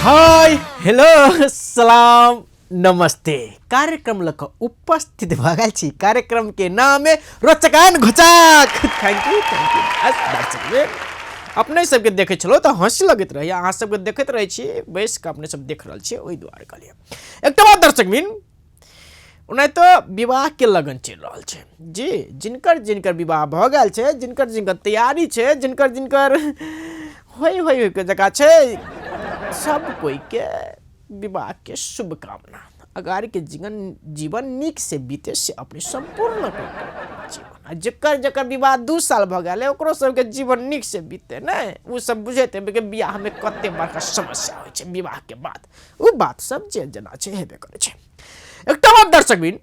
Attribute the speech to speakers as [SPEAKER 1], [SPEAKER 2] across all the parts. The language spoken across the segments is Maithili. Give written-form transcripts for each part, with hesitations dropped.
[SPEAKER 1] हाय, हेलो, सलाम, नमस्ते। कार्यक्रम लऽ कऽ उपस्थित भऽ गेल छी। कार्यक्रम के नाम है रोचक and घोचक। Thank you, thank you. दर्शक, अपने सबके देखै छलहुँ तऽ हँसी लगैत रहैए। अहाँ सबके देखैत रहै छी, बैस कऽ अपने सब देख रहल छियै, ओहि दुआरे कहलियै। एकटा बात दर्शक बिन, ओना तऽ विवाहके लगन चलि रहल छै जी। जिनकर जिनकर विवाह भऽ गेल छै, जिनकर जिनकर तैयारी छै, जिनकर जिनकर होइ होइ होइके जगह छै, सब कोइके विवाहके शुभकामना। अगाड़ीके जीवन जीवन नीक से बीते से अपने सम्पूर्ण जीवन। आ जकर जकर विवाह 2 साल भऽ गेल है, ओकरो सबके जीवन नीक से बीते। नहि ओ सब बुझैत हेबै कि बियाहमे कते बड़का समस्या होइ छै। विवाहके बाद ओ बात सब जे जेना छै हेबे करै छै। एकटा बात दर्शक बिन,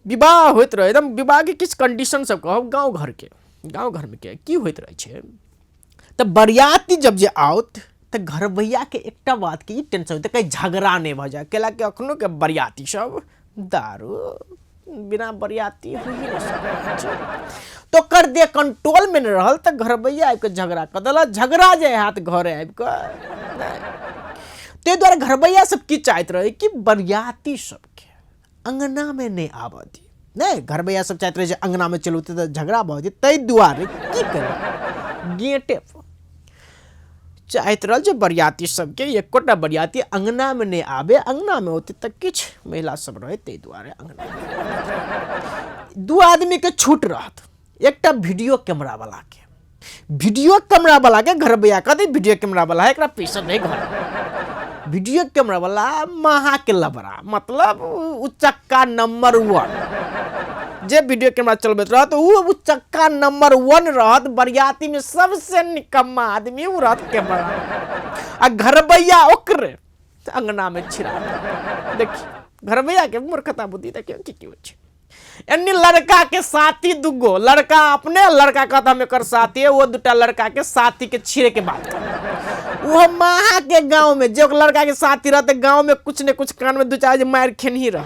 [SPEAKER 1] विवाह होइत रहै एकदम विवाहके किछु कंडीशन सब कहब। गाँव घरके, गाँव घरमे के की होइत रहै छै तऽ बरियाती जब जे आओत तऽ घरबैयाके एकटा बातके ई टेंशन होइत कहीं झगड़ा नहि भऽ जाय, कैला कि अखनोके बरियाती सब दारू बिना बरियाती होइ नहि सकै छै। तऽ ओकर देह कंट्रोलमे नहि रहल तऽ घरबैया आबि कऽ झगड़ा कऽ देलक। झगड़ा जे हैत घर आबि कऽ नहि, ताहि दुआरे घरबैया सब की चाहैत रहै कि बरियाती सबके अङ्गनामे नहि आबऽ दी। नहि, घरबैया सब चाहैत रहै जे अङ्गनामे चलू तऽ झगड़ा भऽ जेतै। ताहि दुआरे की केलक, गेटे पर चाहैत रहल जे बरियाती सबके एकोटा बरियाती अङ्गनामे नहि आबे। अङ्गनामे औतै तऽ किछु महिला सब रहै, ताहि दुआरे अङ्गना 2 आदमीके छूट रहत। एकटा वीडियो कैमरा वाला के, वीडियो कैमरा वाला के घरबैया कहतै वीडियो कैमरा वाला है, एकरा पैसा दे घर। वीडियो कैमरा वाला महा के लबरा, मतलब उचक्का नंबर 1। जे वीडियो कैमरा चलबैत रहत ओ उचक्का नंबर 1 रहत। बरियाती में सबसे निकम्मा आदमी ओ रहत कैमरा, आ घरबैया ओकरे अंगना में छिड़ा। देखिए घरबैया के मूर्खता बुद्धि देखियौ की की होइ छै। एन्नी लड़का के साथी दुगो लड़का, अपने लड़का कहता हम एकर साथी है, वो दूटा लड़का के साथी के छीड़े के बात कर। वो महा के गांव में जो लड़का के साथी रहते, गांव में कुछ ने कुछ कान में 2-4 मार खेनही रह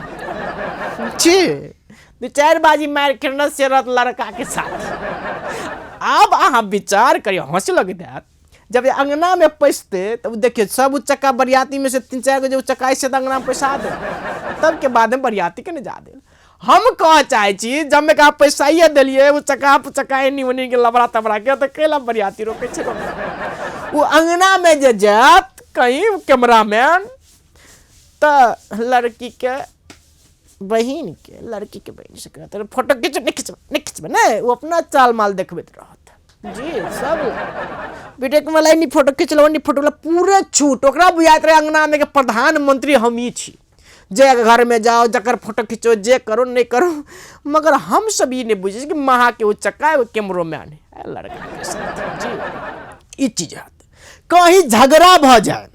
[SPEAKER 1] छी, 2-4 बाजी मार खेने से रहत लड़का के साथी। आब अहाँ विचार करियौ, हंसी लगैत हैत। जब अंगना में पैसते तब देखियो सब उचक्का बरियाती में से 3-4 गो जे उचक्का से अंगना में पैसा दे, तब के बाद में बरियाती के नहीं जा दे। हम कह चाहे छी जब में कहा पैसाइए दिलिए उचक्का पुचक्का एनी ओनी के लबड़ा तबड़ा के, तो केला बरियाती रोके छै। वो अंगना में जे जात कहीं कैमरामैन तऽ लड़की के बहिन के, लड़की के बहिन से कहत फोटो खींच, नहीं खींचबे, नहीं खींचबे, नहीं, वो अपना चाल माल देखबैत रहत जी। सब वीडियो कैमरा लाइन फोटो खींच लो, फोटो ला पूरे छूट। ओकरा बुझाइत रहे अंगना में के प्रधानमंत्री हम ही छी, जे घर में जाओ जकर फोटो खींचो, जे करो नहीं करो। मगर हम सब ई नहीं बुझे कि महा के उचक्का एगो कैमरोमैन है लड़का के साथ जी। ई चीज हत कहीं झगड़ा भऽ जाए,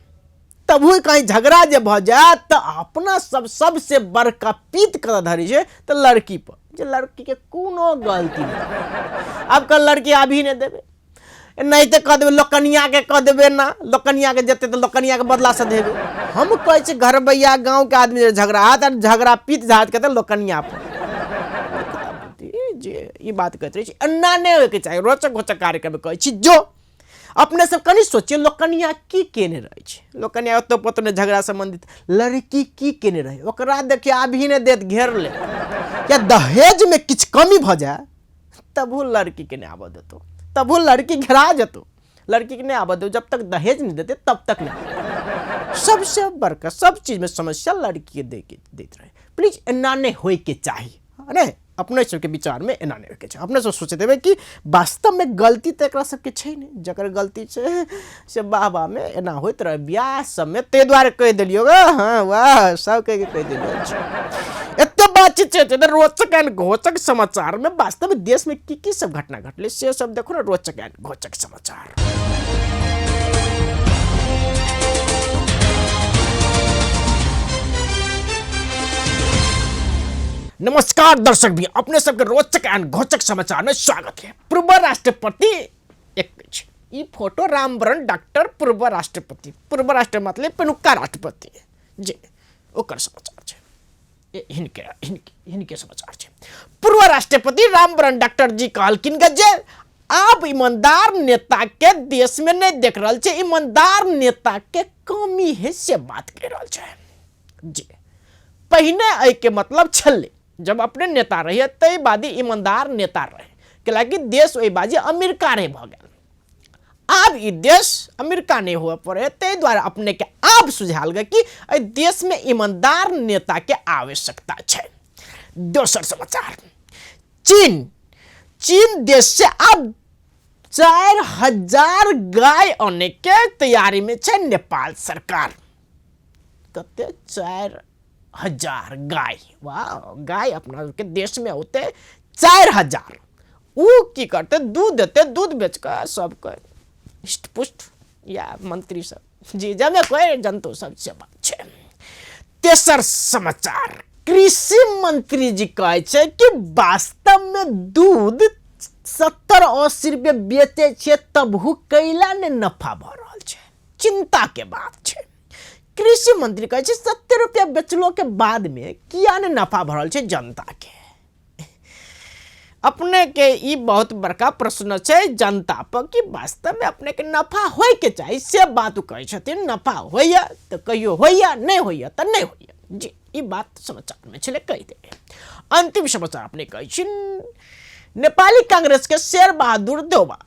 [SPEAKER 1] तबु कहीं झगड़ा जे भऽ जाए तऽ अपना सब सबसे बड़का पीत कऽ धरै छै तऽ लड़की पर, जे लड़की के कोनो गलती नहीं। आब कल लड़की अभी नहीं देबे, नहीं तऽ कह देबै लोकनिया के, कह देबै ना लोकनिया के जेतै तऽ लोकनिया के बदला से देबै। हम कहै छी घरबैया गाँव के आदमी जे झगड़ा हाथ आ झगड़ा पीत झात के तऽ लोकनिया पर जे ई बात कहैत रहै छी, एना नहि होइके चाही। रोचक घोचक कार्यक्रम कहै छी जो अपने सब कनि सोचियो लोकनिया की केने रहै छै। लोकनिया ओतो पोतो ने झगड़ा संबंधित लड़की की केने रहै, ओकरा देखियो अभी ने देत घेर ले, या दहेज में किछु कमी भऽ जाए तबो लड़की के नहि आबऽ देतो, तबो लड़की घेरा जेतो, लड़की के नहि आबऽ देतो। जब तक दहेज नहीं देते तब तक नहीं। सबसे बड़का सब चीज में समस्या लड़की के दे के दैत रहे। प्लीज एना नहि होइके चाही, नहि अपने सबके विचारमे एना नहि होइके चाही। अपने सब सोचैत हेबै कि वास्तवमे गलती तऽ एकरा सबके छै नहि, जकर गलती छै से वाह वाहमे एना होइत रहै बियाह सबमे, ताहि दुआरे कहि देलियौ गे। हाँ वाह, सब कहि कहि देलियौ। एते बातचीत छै तऽ रोचक एंड घोचक समाचारमे वास्तवमे देशमे की की सब घटना घटलै से सब देखो ने रोचक एंड घोचक समाचार। नमस्कार दर्शक भी, अपने सबके रोचक एंड घोचक समाचार में स्वागत है। पूर्व राष्ट्रपति एक ई फोटो रामवरण डॉक्टर पूर्व राष्ट्रपति, पूर्व राष्ट्र मतलब पहिलुका राष्ट्रपति जे ओकर समाचार छै। हिनके हिनके हिनके समाचार छै। पूर्व राष्ट्रपति रामवरण डॉक्टर जी कहलखिन जे आब ईमानदार नेता के देश में नहीं देख रहल छै, ईमानदार नेता के कमी है से बात कह रहल छै। जी पहिने एहि के मतलब छलै जब अपने नेता रहिए तै बादी ईमानदार नेता रहे, कैलाकि देश ओहि बाजी अमेरिका रहे भऽ गेल। आब ई देश अमेरिका नहीं हुए पड़े, ताहि दुआरे अपने के आब सुझायल गेल कि एहि देश में ईमानदार नेता के आवश्यकता छै। दोसर समाचार, चीन, चीन देश से आब 4000 गाय आने के तैयारी में छै नेपाल सरकार। कते? 4000 गाय। वाह, गाय अपना के देश में होते 4000। उ की करते? दूध देते, दूध बेच के सबके हृष्ट पुष्ट या मंत्री सब जी जमे कोई जंतु सब से बात छै। तेसर समाचार, कृषि मंत्री जी कहै छै कि वास्तव में दूध 70-80 रुपये बेचै छियै तबहु कैला ने नफा भऽ रहल छै, चिंता के बात छै। कृषि मंत्री कहै छै 70 रुपया बेचलो के बाद में किया ने नफा भऽ रहल छै जनता के। अपने के ई बहुत बड़का प्रश्न छै जनता पर कि वास्तव में अपने के नफा होय के चाही, से बात ओ कहै छथिन। नफा होइया तऽ कहियो होइया, नहीं होइया तऽ नहीं होइया। जी ई बात समाचार में छलै, कहि देबै। अंतिम समाचार अपने कहै छी, नेपाली कांग्रेस के शेर बहादुर देउबा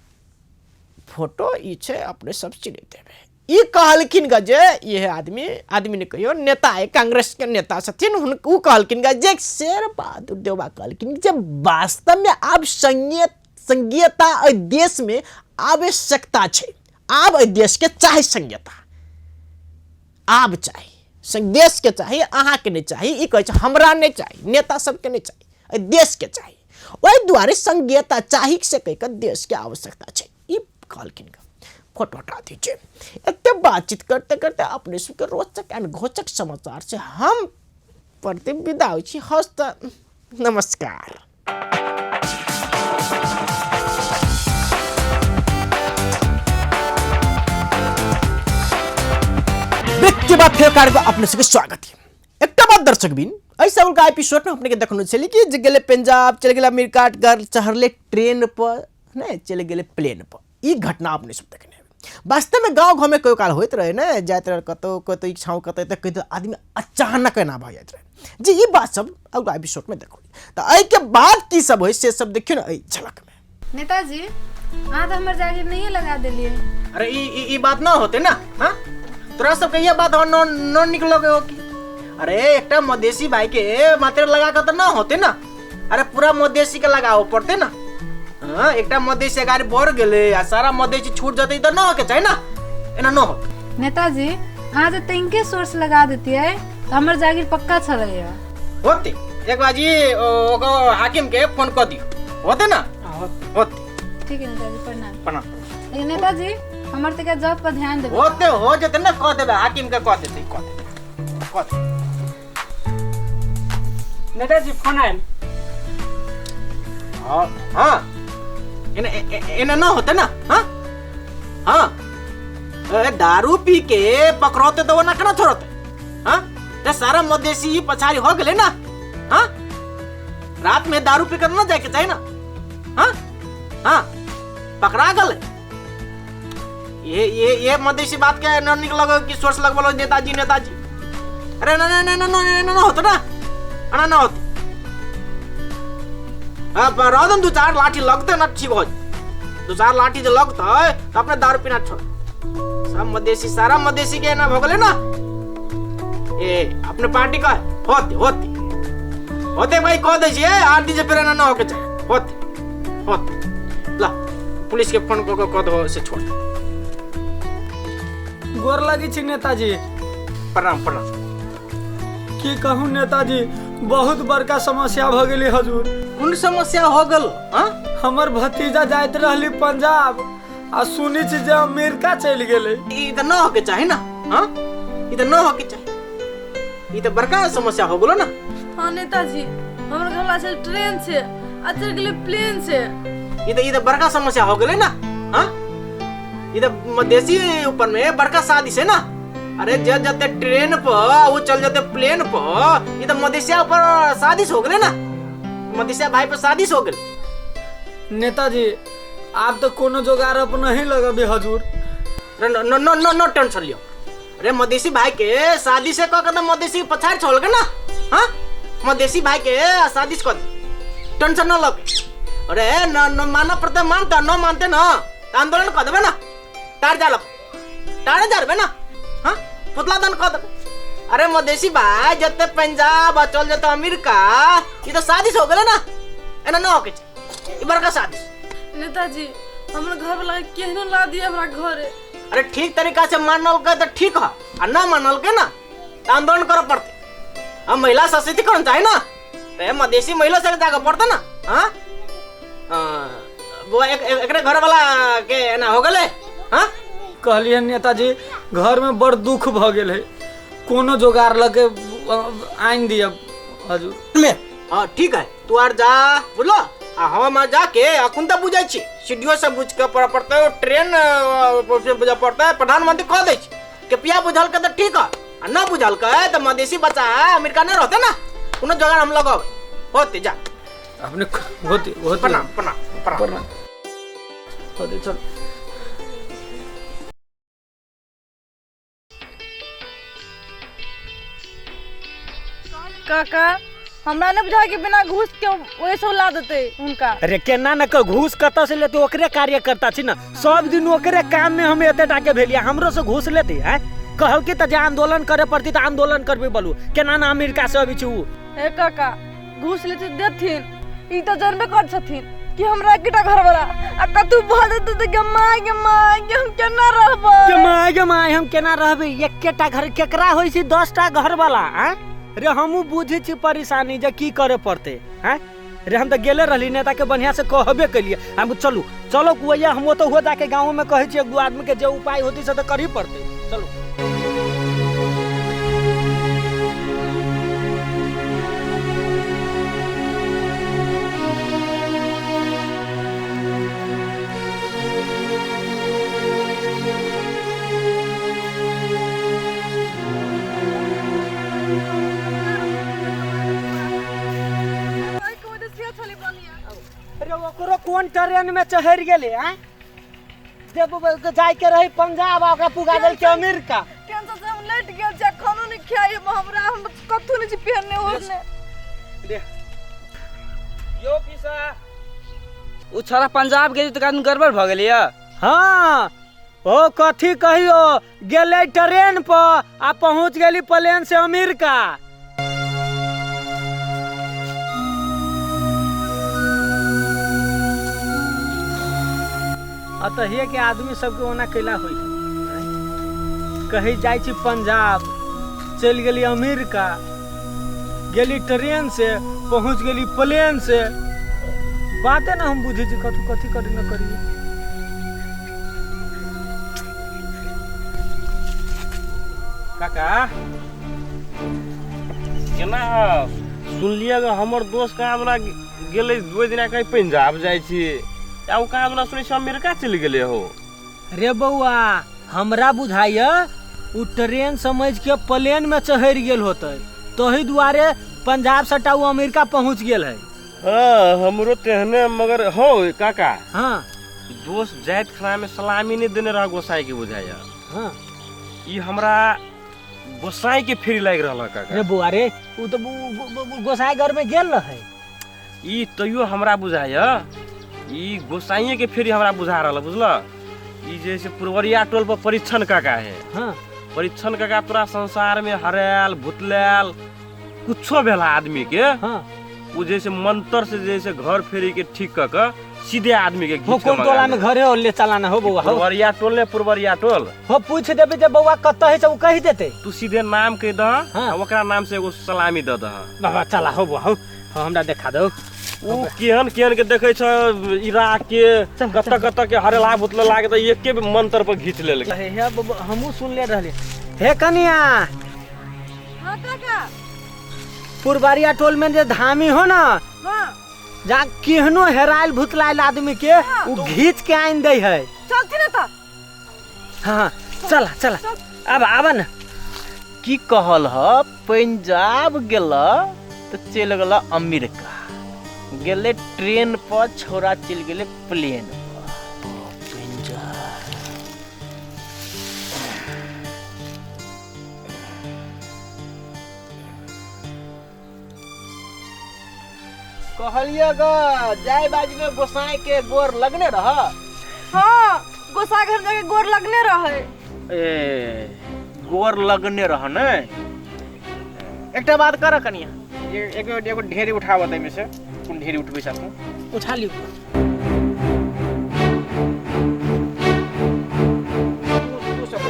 [SPEAKER 1] फोटो ई छै, अपने सब चिन्हैत हेबै। ई कहलखिन ग जे इहे आदमी, आदमी नहि कहियो, नेता है, कांग्रेस के नेता छथिन, ओ कहलखिन ग जे शेर बहादुर देउबा कहलखिन जे वास्तव में आब संघीयता एहि देश में आवश्यकता छै, आब एहि देश के चाही संघीयता, आब चाही देश के चाही, अहाँ के नहीं चाही। ई कहै छै हमरा नहीं चाही, नेता सबके नहीं चाही, एहि देश के चाही। ओहि दुआरे संघीयता चाही से कहि कऽ देश के आवश्यकता छै, ई कहलखिन ग। फोटो हटा दीजिए। एते बातचीत करते करते अपने सबके रोचक एंड घोचक समाचार से हम प्रति विदा होइ छी। हस्त नमस्कार। व्यक्ति बात फेर कार्यक्रम अपने सबके स्वागत है। एकटा बात दर्शक बिन, एहि सबका एपिसोड में अपने के देखने छली कि जे गेले पंजाब, चलि गेले अमेरिका, घर चढ़ले ट्रेन पर, नहीं चलि गेले प्लेन पर। ई घटना अपने सब देखने हेबै। वास्तव में गाँव घर में कहियो काल होइत रहे ने, जाइत रहे कतौ कतौ इच्छाओं कतौ, तऽ कहियो आदमी अचानक एना भऽ जाइत रहे। जी ई बात सब अगला एपिसोड में देखो। तऽ एहि के बाद की सब होइ से सब देखियौ ने एहि झलक में।
[SPEAKER 2] नेताजी अहाँ तऽ हमर जागीर नहिए लगा देलियै।
[SPEAKER 1] अरे ई ई ई बात ना होते ना। हाँ तोरा सब के ये बात और न न निकलो हो की। अरे एकटा मधेसी भाई के मात्र लगा के तो ना होते ना, अरे पूरा मधेसी के लगाओ पड़ते ना। हाँ एकटा मधेसी अगाडि बढ़ गेलै आ सारा मधेसी छूट जतै तऽ न होके चाही ना, एना न होते।
[SPEAKER 2] नेताजी अहाँ जे तनिके सोर्स लगा देतियै तऽ हमर जागीर पक्का छलैया।
[SPEAKER 1] होते एक बाजी ओकर हाकिम के फोन कऽ दियौ, होते ना? होते।
[SPEAKER 2] ठीक है नेताजी, प्रणाम।
[SPEAKER 1] प्रणाम।
[SPEAKER 2] लेकिन नेताजी हमर तनिका जॉब पर ध्यान देबै।
[SPEAKER 1] होते हो जेतै ना, कऽ देबै हाकिम के, कऽ देतै, कऽ देतै, कऽ देतै।
[SPEAKER 3] नेताजी फोन आयल।
[SPEAKER 1] हाँ हाँ एना एना ना होते ना। हाँ हाँ ए, दारू पी के पकड़ोते तो वो ना केना छोड़ते। हाँ ते सारा मधेसी पछाड़ी हो गेले ना। हाँ रात में दारू पी कर ना जाके चाही ना। हाँ हाँ पकड़ा गले। ये ये ये मधेसी बात के न निक लगो कि सोर्स लगबलो नेताजी नेताजी। अरे ना ना ना ना ना ना ना होतो ना, ना ना होतो। अब रह दो 2-4 लाठी लगते ना, ठीक हो 2-4 लाठी जो लगते तो अपने दारू पीना छोड़। सब मधेसी सारा मधेसी के ना भगले ना। ए अपने पार्टी का होते होते होते भाई कह दे छिए 8 दिन से फिर ना ना होके चाहे होते होते। ला पुलिस के फोन को कह दो से छोड़।
[SPEAKER 3] गोर लगी छी नेताजी।
[SPEAKER 1] प्रणाम प्रणाम।
[SPEAKER 3] की कहूँ नेताजी, बहुत बड़का समस्या भ गेली हजूर।
[SPEAKER 1] कोन समस्या हो गेल? हाँ?
[SPEAKER 3] हमर भतीजा जाइत रहली पंजाब आ सुनी छी जे अमेरिका चलि गेलै।
[SPEAKER 1] ई तऽ न होके चाही ना। हाँ ई तऽ न होके चाही, ई तऽ बड़का समस्या हो गेलो ना।
[SPEAKER 2] हाँ नेताजी, हमर घरवाला छल ट्रेन से आ चलि गेलै प्लेन से।
[SPEAKER 1] ई तऽ बड़का समस्या हो गेलै ना। हाँ ई तऽ मधेसी ऊपर में बड़का साजिश है ना। अरे जे जते ट्रेन पर वो चल जते प्लेन पर, ई तऽ मधेसिया ऊपर साजिश हो गेलै ना, मधेसिया भाई पर साजिश हो गेलै।
[SPEAKER 3] नेताजी आब तऽ कोनो जोगाड़ अपनहि लगबे हजूर।
[SPEAKER 1] रे नो नो नो नो टेंशन लियो। अरे मदेशी भाई के शादी से कह के तो मदेशी पछाड़ छोड़ के ना। हाँ मदेशी भाई के शादी से कर टेंशन न लग। अरे न न माना पड़ते मानता न मानते ना तो आंदोलन कर देबे ना, तार जाल तारे जारबे ना। हाँ पुतला दान कर देबे। अरे मदेशी भाई जते पंजाब आ चल जते अमेरिका, ये तो साजिश हो गेले ना, एना न होके छै, ई बड़का साजिश।
[SPEAKER 2] नेताजी हमर घर वाला के केहनो ला दिए हमरा घरे।
[SPEAKER 1] अरे ठीक तरीका से मानल के तो ठीक है, आ ना मानल के ना तो आंदोलन करे पड़ते। हम महिला सशक्तिकरण चाहे ना तो मदेशी महिला से जाके पड़ते ना। हाँ वो एकरे घर वाला के एना हो गेले। हाँ
[SPEAKER 3] कहलियै नेताजी घर में बड़ दुख भ गेल है, कोनो जोगाड़ लगे आनि दिअ हजूर।
[SPEAKER 1] में हाँ ठीक है तू आर जा बुझलो, आ हम जाके अखन तऽ बुझै छी सीडीओ से बुझ के पड़े पड़तै, ट्रेन से बुझऽ पड़तै, प्रधानमंत्री कह दै छै के पिया बुझल के तऽ ठीक है, आ न बुझल के तऽ मदेशी बच्चा अमेरिका नहीं रहते ना, कोनो जोगाड़ हम लगब होते जा
[SPEAKER 3] अपने होते होते।
[SPEAKER 1] प्रणाम प्रणाम प्रणाम
[SPEAKER 3] प्रणाम होते चल।
[SPEAKER 2] काका हमरा नहीं बुझा के बिना घूस के ओहे सब ला देते हुनका।
[SPEAKER 4] अरे केना न घूस कतऽ से लेते, ओकरे कार्यकर्ता छी ना, सब दिन ओकरे काम में हम एते टाके भेलिया, हमरो से घूस लेते हैं। कहल की तऽ जे आंदोलन करे पड़ती तऽ आंदोलन करबे बोलू, केना ना अमेरिका से अबै छी उ।
[SPEAKER 2] हे काका घूस लेते देथिन, ई तऽ जानबे कर छथिन कि हमरा एकेटा घर वाला आ कतू भऽ जेतै तऽ गे माय गे माय गे हम केना रहबै,
[SPEAKER 4] गे माय गे माय हम केना रहबै। एकेटा घर केकरा होइ छै 10टा घर वाला। आँ रे हमहूँ बुझै छी परेशानी जे की करे पड़तै। आँ रे हम तऽ गेले रहली नेता के बढ़िया से कहबे केलिए, हम चलू चलो कुआ हम ओतऽ हो जाके गाँव में कहै छी एक दू आदमी के जे उपाय होती से तऽ करही पड़तै। चलू अरे ओकरो कोन ट्रेन में चढ़ गेलै। आँ जब जाय के रही पंजाब आ ओकरा पुगा देलकै अमेरिका।
[SPEAKER 2] टेंशन से हम लेट गेल छी, खानो नहीं खाइ हमरा, हम कथू नहीं छी पहनने ओढ़ने।
[SPEAKER 5] यो पीसा उ छोरा पंजाब गेली तऽ गड़बड़ भऽ गेलै।
[SPEAKER 4] हाँ ओ कथी कहियो गेलै ट्रेन पर आ पहुँच गेली प्लेन से अमेरिका। अतहिए के आदमी सबके ओना कैला होई, कहीं जाइ छी पंजाब चलि गेली अमेरिका, गेली ट्रेन से पहुँच गेली प्लेन से। बाते ना हम बुझै छी कथी कथी करी न करी।
[SPEAKER 5] काका केना सुनलियै हमर दोस्त कहाँ बना गेलै 2 दिना कहीं पंजाब जाइ छी, आ ओ कहाँ बना सुनै छी अमेरिका चलि गेलै हो।
[SPEAKER 4] रे बौआ हमरा बुझाइया उ ट्रेन समझ के प्लेन में चढ़ि गेल होतै, तही दुआरे पंजाब सटा उ अमेरिका पहुँच गेल है।
[SPEAKER 5] हाँ हमरो तेहने मगर हो काका।
[SPEAKER 4] हाँ
[SPEAKER 5] दोस्त जाइत खाना में सलामी नहीं देने रहा गोसाई के बुझाइया।
[SPEAKER 4] हाँ
[SPEAKER 5] ई हमरा गोसाई के फेरी लागि रहल काका।
[SPEAKER 4] रे बौआ रे उ तो गोसाई घर में गेल रहे।
[SPEAKER 5] ई तैयो हमरा बुझाइया ई गोसाइये के फेरी हमरा बुझा रहल बुझल। ई जैसे पुरवरिया टोल पर परीक्षण काका है।
[SPEAKER 4] हाँ
[SPEAKER 5] परीक्षण काका तोरा संसार में हरायल भुतलायल कुछो भेल आदमी के।
[SPEAKER 4] हाँ
[SPEAKER 5] उ जैसे मंत्र से जैसे घर फेरी के ठीक क के सीधे आदमी के
[SPEAKER 4] हो कोन टोला में घरे हो ले चलाना हो बौआ।
[SPEAKER 5] पुरवरिया टोल ने पुरवरिया टोल
[SPEAKER 4] हो पूछ देबे जे बौआ कत है से उ कहि देते।
[SPEAKER 5] तू सीधे नाम कहि दह।
[SPEAKER 4] हाँ।
[SPEAKER 5] आ ओकरा नाम से एगो सलामी दऽ दह।
[SPEAKER 4] बाबा चला हो बौआ हो हमरा देखा दो।
[SPEAKER 5] उ केहन केहन के देखै छ इराक के कत कत के हरेला भुतला लागे त एके मंत्र पर घीच लेलक।
[SPEAKER 4] हे हमहूँ सुनले रहली। हे कनिया।
[SPEAKER 2] हाँ काका
[SPEAKER 4] पुरबारिया टोल में जे धामी हो ना।
[SPEAKER 2] हाँ
[SPEAKER 4] जा केहनो हेरायल भुतलायल आदमी के उ घीच के आनि दै है।
[SPEAKER 2] चलती ना ता।
[SPEAKER 4] हाँ चला चला अब आब न।
[SPEAKER 1] की कहल ह पंजाब गेल तऽ चलि गेल अमेरिका, गेलै ट्रेन पर छोरा चलि गेलै प्लेन पर। कहलिए ग जाय बाजी में गोसाई के गोर लगने रह।
[SPEAKER 2] हाँ गोसाई घर जाके गोर लगने रहे।
[SPEAKER 1] ए गोर लगने रह ने। एकटा बात कर कनिया, एगो एगो ढेरी उठावत एमे से, कोन ढेरी उठबै छ तू?
[SPEAKER 4] उठा लियो।
[SPEAKER 1] तू सब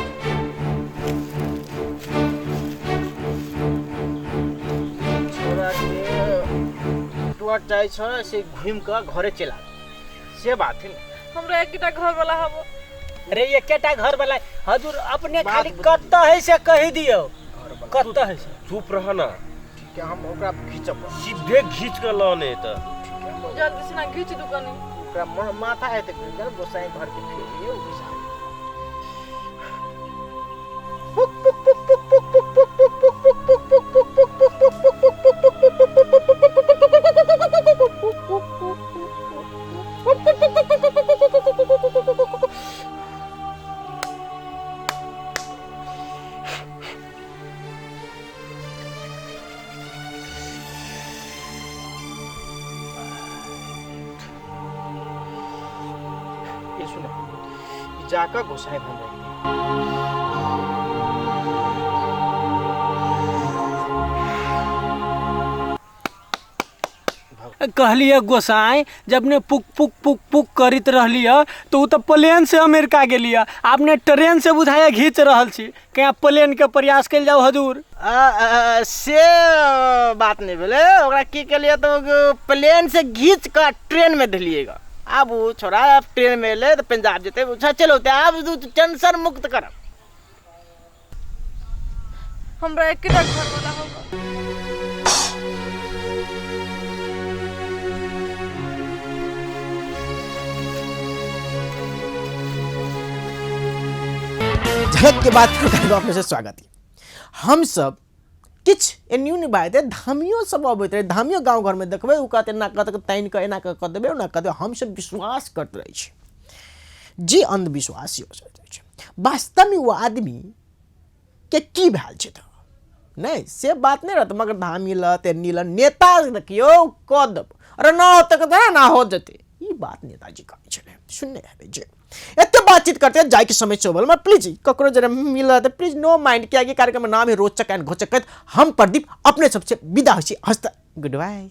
[SPEAKER 1] छोरा के टुअट जाइ छ से घुमि क घरे चला से बात है।
[SPEAKER 2] हमरा एकटा घर वाला हबो।
[SPEAKER 4] अरे एकेटा घर वाला हजूर अपने खाली कत्ता है से कहि दियो, कत्ता है से।
[SPEAKER 5] चुप रह ना।
[SPEAKER 1] ठीक है हम ओकरा घिचब,
[SPEAKER 5] सीधे घीच के लने त
[SPEAKER 2] जल्दी से ना घीच दू कनी।
[SPEAKER 1] ओकरा माथा है त गोसाई घर के फेरियो घिचा। पुक पुक पुक पुक पुक पुक पुक पुक पुक पुक पुक पुक पुक पुक पुक पुक पुक। ये सुनो, जाकर गोसाई घर रख दे।
[SPEAKER 4] कहलिए गोसाई जब ने पुक पुक पुक पुक करित रहलिए तो उ तो प्लेन से अमेरिका गेलिए, आपने ट्रेन से बुझाया घींच रहल छी। क्या प्लेन के प्रयास कल जाओ हजूर?
[SPEAKER 1] से बात नहीं भेलै, ओकरा की केलिए तो प्लेन से घींच कऽ ट्रेन में धलिएगा। आब ओ छोरा आब ट्रेन में एलै तऽ पंजाब जेतै। चलो आब टेंशन मुक्त करब।
[SPEAKER 2] हमरा एकेटा घर वाला होगा।
[SPEAKER 1] झलक के बाद फिर अपने से स्वागत है। हम सब किछु एनियो नहि बाजते, धामियो सब अबैत रहे, धामियो गाँव घरमे देखबै ओ कहते एना कऽ तानि कऽ एना कऽ देबै ओना कऽ देबै। हमसब विश्वास करैत रहै छी जे अंधविश्वास रहै छै। वास्तवमे ओ आदमी के की भेल छै तऽ नहि से बात नहि रहत, मगर धामी लत एन्नी लत नेता देखियौ कऽ देब, अरे ना होतै तऽ ना हो जेतै, ई बात नेताजी कहै छलै। सुनने हेबै जे एते बातचीत करते जाय के समय चौबल में। प्लीज ककरो जरा मिल तो प्लीज नो माइंड, किया कि कार्यक्रम नाम है रोचक एंड घोचक। हम प्रदीप अपने सबसे विदा होइ छी। हस्त गुड बाय।